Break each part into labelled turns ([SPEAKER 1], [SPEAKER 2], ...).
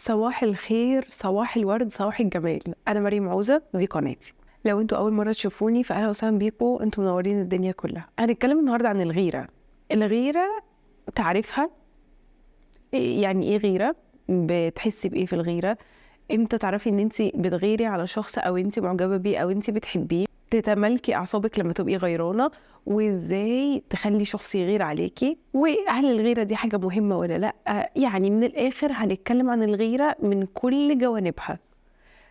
[SPEAKER 1] صباح الخير، صباح الورد، صباح الجمال. انا مريم عوزه، دي قناتي. لو انتوا اول مرة تشوفوني فاهلا وسهلا بيكم، انتوا منورين الدنيا كلها. هنتكلم النهارده عن الغيرة. الغيرة تعرفها؟ يعني ايه غيره؟ بتحسي بايه في الغيرة؟ امتى تعرفي ان انت بتغيري على شخص او انت معجبه بيه او انت بتحبيه؟ تتملكي اعصابك لما تبقي غيرانه، وازاي تخلي شخص يغير عليكي، وهل الغيرة دي حاجة مهمة ولا لا؟ يعني من الاخر هنتكلم عن الغيرة من كل جوانبها.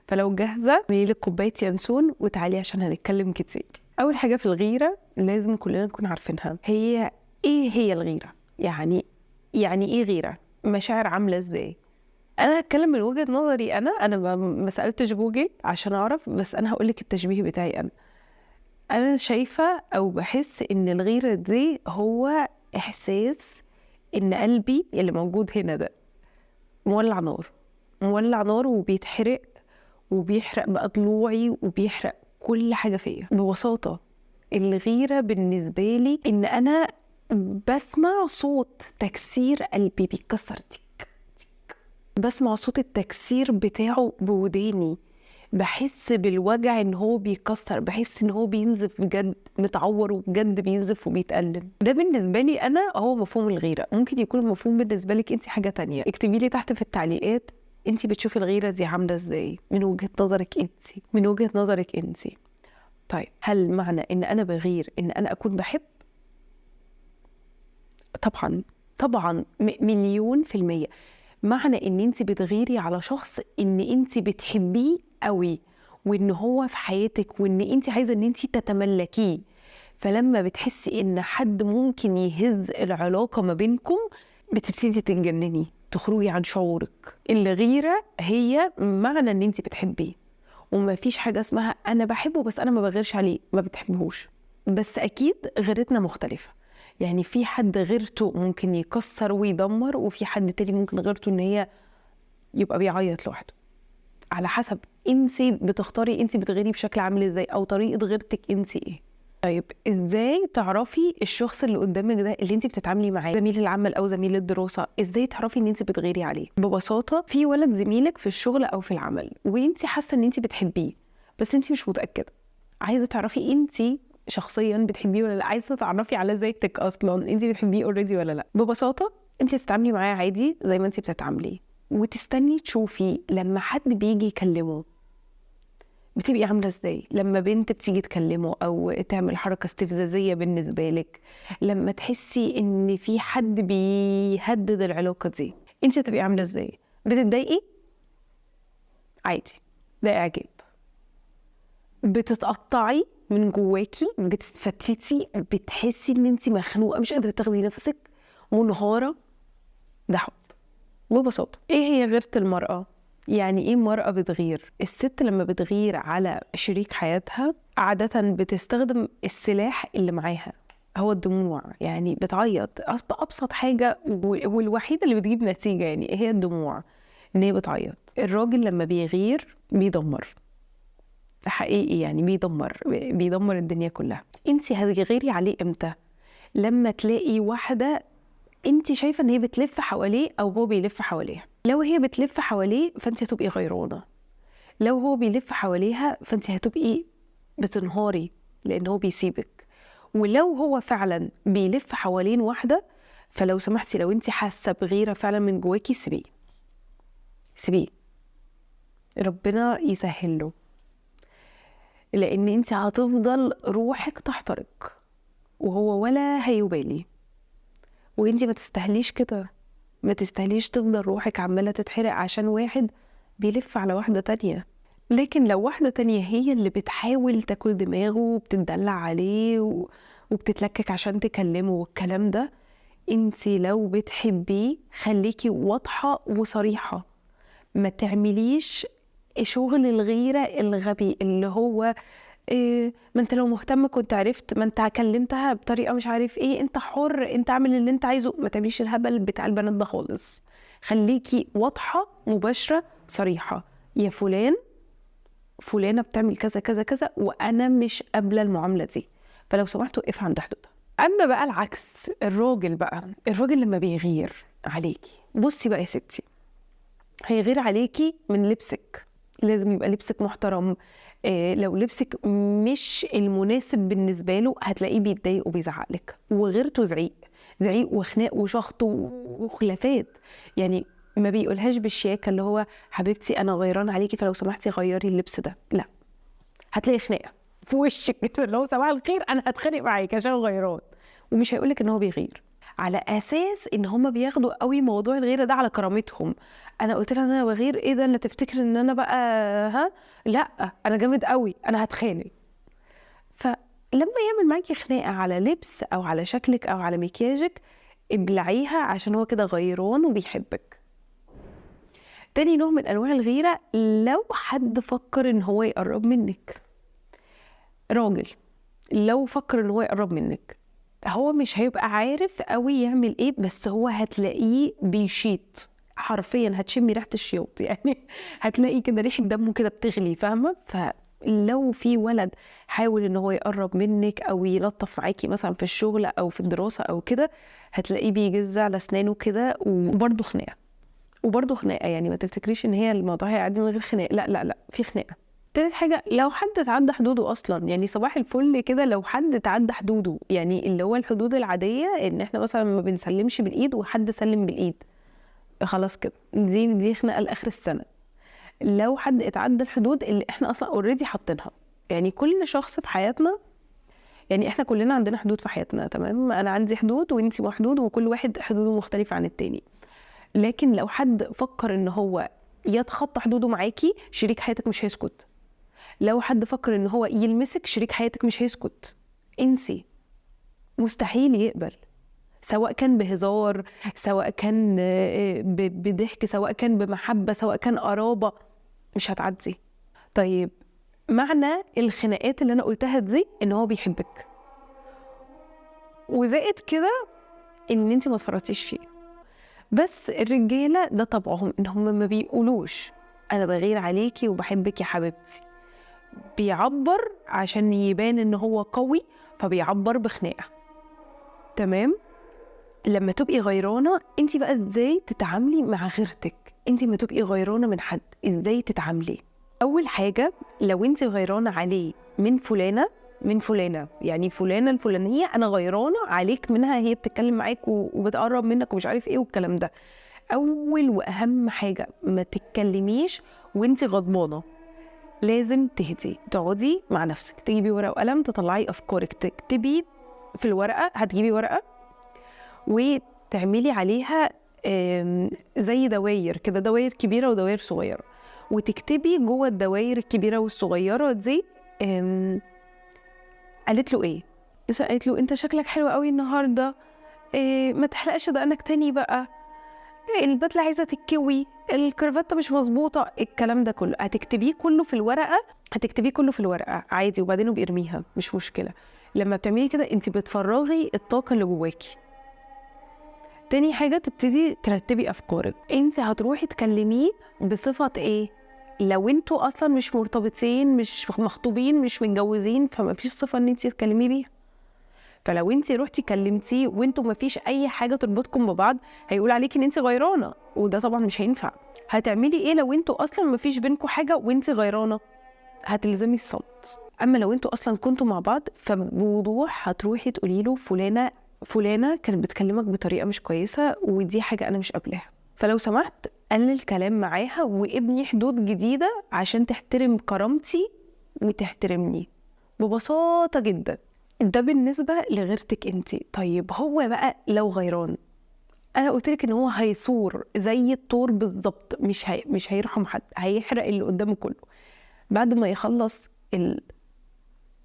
[SPEAKER 1] فلو جاهزة لك كوباية ينسون وتعالي عشان هنتكلم كتير. اول حاجة في الغيرة لازم كلنا نكون عارفينها، هي ايه هي الغيرة؟ يعني ايه غيره؟ مشاعر عامله ازاي؟ انا هتكلم من وجهه نظري، انا ما سالتش جوجل عشان اعرف، بس انا هقول لك التشبيه بتاعي. انا شايفه او بحس ان الغيرة دي هو احساس ان قلبي اللي موجود هنا ده مولع نار، مولع نار وبيتحرق، وبيحرق بقى ضلوعي وبيحرق كل حاجة فيا. ببساطة الغيرة بالنسبة لي ان انا بسمع صوت تكسير قلبي بيتكسر، تك تك، بسمع صوت التكسير بتاعه بوداني، بحس بالوجع ان هو بيكسر، بحس ان هو بينزف بجد، متعور وبجد بينزف وبيتألم. ده بالنسبة لي انا هو مفهوم الغيرة. ممكن يكون المفهوم بالنسبة لك انت حاجة تانية. اكتبي لي تحت في التعليقات انت بتشوفي الغيرة دي عامله ازاي من وجهه نظرك انت، من وجهه نظرك انت. طيب هل معنى ان انا بغير ان انا اكون بحب؟ طبعا طبعا، 1,000,000%. معنى ان انت بتغيري على شخص ان انت بتحبيه قوي، وان هو في حياتك، وان انت عايزه ان انت تتملكيه. فلما بتحسي ان حد ممكن يهز العلاقة ما بينكم بتبتدي تتجنني، تخرجي عن شعورك. الغيرة هي معنى ان انت بتحبيه، وما فيش حاجة اسمها انا بحبه بس انا ما بغيرش عليه. ما بتحبهوش، بس اكيد غيرتنا مختلفة. يعني في حد غيرته ممكن يكسر ويدمر، وفي حد تاني ممكن غيرته ان هي يبقى بيعيط لوحده. على حسب انت بتختاري انت بتغيري بشكل عامل ازاي، او طريقه غيرتك انت ايه. طيب ازاي تعرفي الشخص اللي قدامك ده اللي انت بتتعاملي معاه، زميل العمل او زميل الدراسة، ازاي تعرفي ان انت بتغيري عليه؟ ببساطة في ولد زميلك في الشغل او في العمل وانت حاسه ان انت بتحبيه بس انت مش متاكدة، عايزه تعرفي انت شخصيا بتحبيه ولا لا، عايزه تعرفي على ذاتك اصلا انت بتحبيه already ولا لا. ببساطة انت تتعاملي معاه عادي زي ما انت بتتعاملي، وتستني تشوفي لما حد بيجي يكلمه بتبقي عامله ازاي، لما بنت بتيجي تكلمه او تعمل حركة استفزازيه بالنسبة لك، لما تحسي ان في حد بيهدد العلاقة دي انت هتبقي عامله ازاي. بتتضايقي؟ عادي، ده اعجاب. بتتقطعي من جواكي، بتتفتفتي، بتحسي ان انت مخنوقه مش قادرة تاخدي نفسك، منهاره، ده حب. ببساطة ايه هي غيره المراة؟ يعني ايه مرأة بتغير؟ الست لما بتغير على شريك حياتها عادة بتستخدم السلاح اللي معاها، هو الدموع. يعني بتعيط، أبسط حاجة والوحيدة اللي بتجيب نتيجة يعني هي الدموع، إن هي بتعيط. الراجل لما بيغير بيدمر حقيقي، يعني بيدمر الدنيا كلها. انت هتغيري عليه امتى؟ لما تلاقي واحدة انت شايفة ان هي بتلف حواليه او هو بيلف حواليها. لو هي بتلف حواليه فانت هتبقي غيرانة، لو هو بيلف حواليها فانت هتبقي بتنهاري لان هو بيسيبك. ولو هو فعلا بيلف حوالين واحدة فلو سمحتي لو انت حاسة بغيرة فعلا من جواكي سيبيه، سيبيه، ربنا يسهل له، لان انت هتفضل روحك تحترق وهو ولا هيبالي، وانت ما تستاهليش كده، ما تستاهليش تفضل روحك عمالة تتحرق عشان واحد بيلف على واحدة تانية. لكن لو واحدة تانية هي اللي بتحاول تاكل دماغه وبتدلع عليه وبتتلكك عشان تكلمه والكلام ده، انت لو بتحبيه خليكي واضحة وصريحة، ما تعمليش شغل الغيرة الغبي اللي هو إيه، ما انت لو مهتم كنت عرفت، ما انت كلمتها بطريقة مش عارف ايه، انت حر، انت اعمل اللي انت عايزه. ما تعمليش الهبل بتاع البنات ده خالص. خليكي واضحة مباشرة صريحه، يا فلان فلانه بتعمل كذا كذا كذا وانا مش قابله المعاملة دي، فلو سمحتوا اقف عند حدودها. اما بقى العكس، الراجل بقى، الراجل لما بيغير عليكي، بصي بقى يا ستي، هيغير عليكي من لبسك، لازم يبقى لبسك محترم. لو لبسك مش المناسب بالنسبة له هتلاقيه بيتضايق وبيزعق لك، وغيرته زعيق زعيق وخناق وشخط وخلافات. يعني ما بيقولهاش بالشياكه اللي هو حبيبتي انا غيران عليكي فلو سمحتي غيري اللبس ده، لا، هتلاقي خناقه في وشك كده اللي هو صباح الخير انا هتخانق معاك عشان غيران. ومش هيقولك ان هو بيغير، على اساس ان هما بياخدوا قوي موضوع الغيرة ده على كرامتهم. انا قلت لها ان انا بغير، ايه ده اللي تفتكر ان انا بقى ها، لا انا جامد قوي انا هتخانق. فلما يعمل معاكي خناقه على لبس او على شكلك او على مكياجك ابلعيها، عشان هو كده غيران وبيحبك. تاني نوع من انواع الغيرة لو حد فكر ان هو يقرب منك، راجل لو فكر ان هو يقرب منك هو مش هيبقى عارف قوي يعمل ايه، بس هو هتلاقيه بيشيط حرفيا، هتشمي ريحه الشيوط يعني هتلاقي كده ريحه دمه كده بتغلي، فاهمه؟ فلو في ولد حاول ان هو يقرب منك او يلطف معاكي مثلا في الشغل او في الدراسة او كده، هتلاقيه بيجز على اسنانه كده، وبرده خناقه وبرده خناقه. يعني ما تفتكريش ان هي الموضوع هيعدي من غير خناق، لا لا لا، في خناقه. تالت حاجة لو حد اتعدى حدوده أصلا، يعني صباح الفل كده لو حد اتعدى حدوده، يعني اللي هو الحدود العادية إن إحنا مثلا ما بنسلمش بالإيد وحد سلم بالإيد، خلاص كده دي خناقة لآخر السنة. لو حد اتعدى الحدود اللي إحنا أصلا already حاطينها، يعني كل شخص في حياتنا، يعني إحنا كلنا عندنا حدود في حياتنا، تمام؟ أنا عندي حدود وإنتي محدود، وكل واحد حدوده مختلفة عن التاني. لكن لو حد فكر إن هو يتخطى حدوده معاكي، شريك حياتك مش هيسكت. لو حد فكر ان هو يلمسك، شريك حياتك مش هيسكت، انسي، مستحيل يقبل، سواء كان بهزار، سواء كان بضحك، سواء كان بمحبة، سواء كان قرابة، مش هتعدي. طيب معنى الخناقات اللي انا قلتها دي ان هو بيحبك، وزائد كده ان انت ما تفرطيش فيه. بس الرجالة ده طبعهم ان هم ما بيقولوش انا بغير عليكي وبحبك يا حبيبتي، بيعبر عشان يبان ان هو قوي، فبيعبر بخناقه. تمام؟ لما تبقي غيرانه انت بقى ازاي تتعاملي مع غيرتك؟ انت ما تبقي غيرانه من حد ازاي تتعاملي؟ اول حاجة لو انت غيرانه عليه من فلانه، من فلانه، يعني فلانه الفلانية انا غيرانه عليك منها، هي بتتكلم معاك وبتقرب منك ومش عارف ايه والكلام ده، اول واهم حاجة ما تتكلميش وانت غضبانه، لازم تهدي، تقعدي مع نفسك، تجيبي ورقة وقلم، تطلعي افكارك، تكتبي في الورقة، هتجيبي ورقة وتعملي عليها زي دواير كده، دواير كبيرة ودواير صغيرة، وتكتبي جوه الدواير الكبيرة والصغيرة دي قالت له ايه. مثلا قالت له انت شكلك حلو قوي النهارده، إيه ما تحلقش دقنك تاني بقى، البدلة عايزه تتكوي، الكرافته مش مظبوطة، الكلام ده كله هتكتبيه كله في الورقة، هتكتبيه كله في الورقة عادي، وبعدين بيرميها مش مشكلة. لما بتعملي كده انت بتفرغي الطاقة اللي جواكي. تاني حاجة تبتدي ترتبي افكارك. انت هتروحي تكلميه بصفة ايه؟ لو انتوا اصلا مش مرتبطين، مش مخطوبين، مش متجوزين، فما فيش صفة ان انت تكلميه بيها. فلو انت روحتي كلمتيه وانتوا ما فيش اي حاجة تربطكم ببعض، هيقول عليكي ان انت غيرانه، وده طبعا مش هينفع. هتعملي ايه لو انتوا اصلا ما فيش بينكم حاجة وانت غيرانه؟ هتلزمي الصمت. اما لو انتوا اصلا كنتوا مع بعض، فبوضوح هتروحي تقولي له فلانه فلانه كانت بتكلمك بطريقة مش كويسة، ودي حاجة انا مش قابلاها، فلو سمحت قلل كلام معاها وابني حدود جديدة عشان تحترم كرامتي وتحترمني. ببساطة جدا. ده بالنسبة لغيرتك انت. طيب هو بقى لو غيران، انا قلت لك ان هو هيصور زي الطور بالظبط، مش هيرحم حد، هيحرق اللي قدامه كله. بعد ما يخلص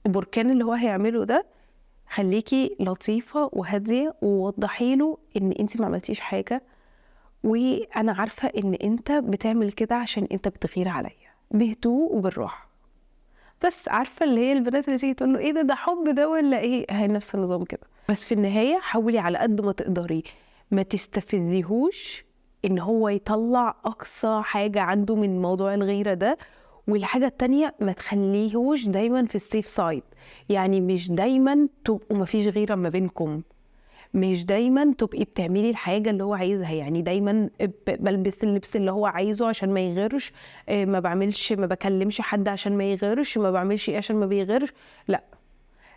[SPEAKER 1] البركان اللي هو هيعمله ده، خليكي لطيفة وهاديه ووضحي له ان انت ما عملتيش حاجة، وانا عارفه ان انت بتعمل كده عشان انت بتغير عليا، بهدوء وبالراحه. بس عارفه اللي هي البنات اللي تيجي تقول له ايه ده، ده حب ده ولا ايه؟ هي نفس النظام كده. بس في النهاية حاولي على قد ما تقدري ما تستفزيهوش ان هو يطلع اقصى حاجة عنده من موضوع الغيرة ده. والحاجة التانية ما تخليهوش دايما في ال safe side، يعني مش دايما تبقوا ما فيش غيره ما بينكم، مش دايما تبقي بتعملي الحاجة اللي هو عايزها، يعني دايما بلبس اللبس اللي هو عايزه عشان ما يغيرش، ما بعملش، ما بكلمش حد عشان ما يغيرش، ما بعملش ايه عشان ما بيغيرش. لا،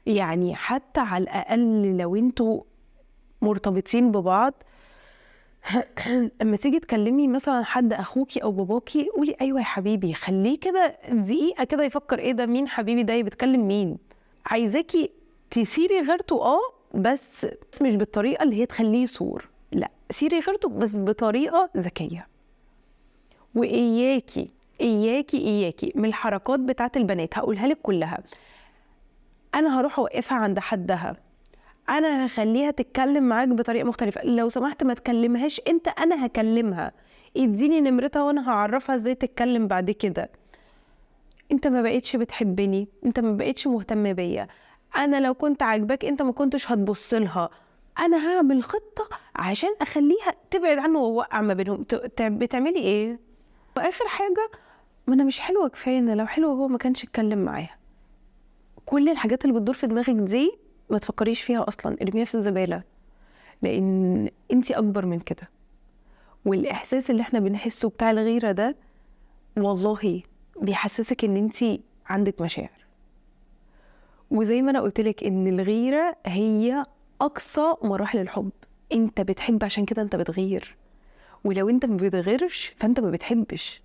[SPEAKER 1] يعني حتى على الاقل لو انتوا مرتبطين ببعض، اما تيجي تكلمي مثلا حد اخوكي او باباكي قولي ايوه يا حبيبي، خليه كده دقيقة كده يفكر ايه ده، مين حبيبي ده، بيتكلم مين. عايزاكي تثيري غيرته، بس مش بالطريقة اللي هي تخليه يثور، لا ثيري غيرته بس بطريقة ذكية. واياكي اياكي اياكي من الحركات بتاعت البنات، هقولها لك كلها. انا هروح اوقفها عند حدها، انا هخليها تتكلم معاك بطريقة مختلفة، لو سمحت ما تكلمهاش انت، انا هكلمها، اديني نمرتها وانا هعرفها ازاي تتكلم بعد كده. انت ما بقيتش بتحبني، انت ما بقيتش مهتم بيا، انا لو كنت عاجباك انت ما كنتش هتبص لها، انا هعمل خطه عشان اخليها تبعد عنه واوقع ما بينهم. بتعملي ايه؟ واخر حاجة، ما انا مش حلوة كفاية، انا لو حلوة هو ما كانش اتكلم معاها. كل الحاجات اللي بتدور في دماغك دي ما تفكريش فيها اصلا، ارميها في الزبالة، لان انتي اكبر من كده. والاحساس اللي احنا بنحسه بتاع الغيرة ده والله بيحسسك ان انتي عندك مشاعر. وزي ما انا قلتلك ان الغيرة هي اقصى مراحل الحب، انت بتحب عشان كده انت بتغير، ولو انت ما بتغيرش فانت ما بتحبش.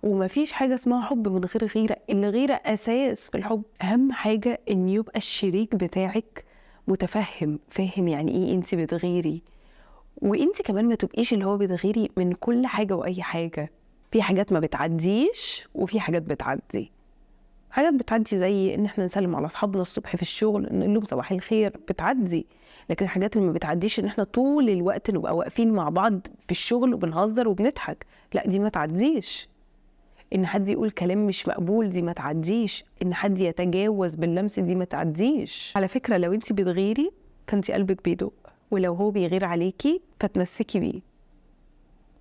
[SPEAKER 1] ومفيش حاجة اسمها حب من غير غيرة، الغيرة أساس في الحب. أهم حاجة إن يبقى الشريك بتاعك متفهم، فاهم يعني إيه أنت بتغيري، وأنت كمان ما تبقيش اللي هو بتغيري من كل حاجة وأي حاجة. في حاجات ما بتعديش وفي حاجات بتعدي. حاجات بتعدي زي إن إحنا نسلم على أصحابنا الصبح في الشغل، نقول لهم صباح الخير، بتعدي. لكن الحاجات اللي ما بتعديش إن إحنا طول الوقت نبقى واقفين مع بعض في الشغل وبنهزر وبنضحك، لا دي ما تعديش. إن حد يقول كلام مش مقبول دي ما تعديش. إن حد يتجاوز باللمس دي ما تعديش. على فكرة لو أنت بتغيري فأنت قلبك بيدق، ولو هو بيغير عليكي فتمسكي بيه.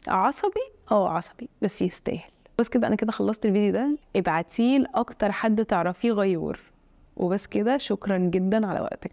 [SPEAKER 1] عصبي؟ عصبي بس يستاهل. بس كده أنا كده خلصت الفيديو ده. ابعتيه لأكتر حد تعرفيه غيور. وبس كده، شكرا جدا على وقتك.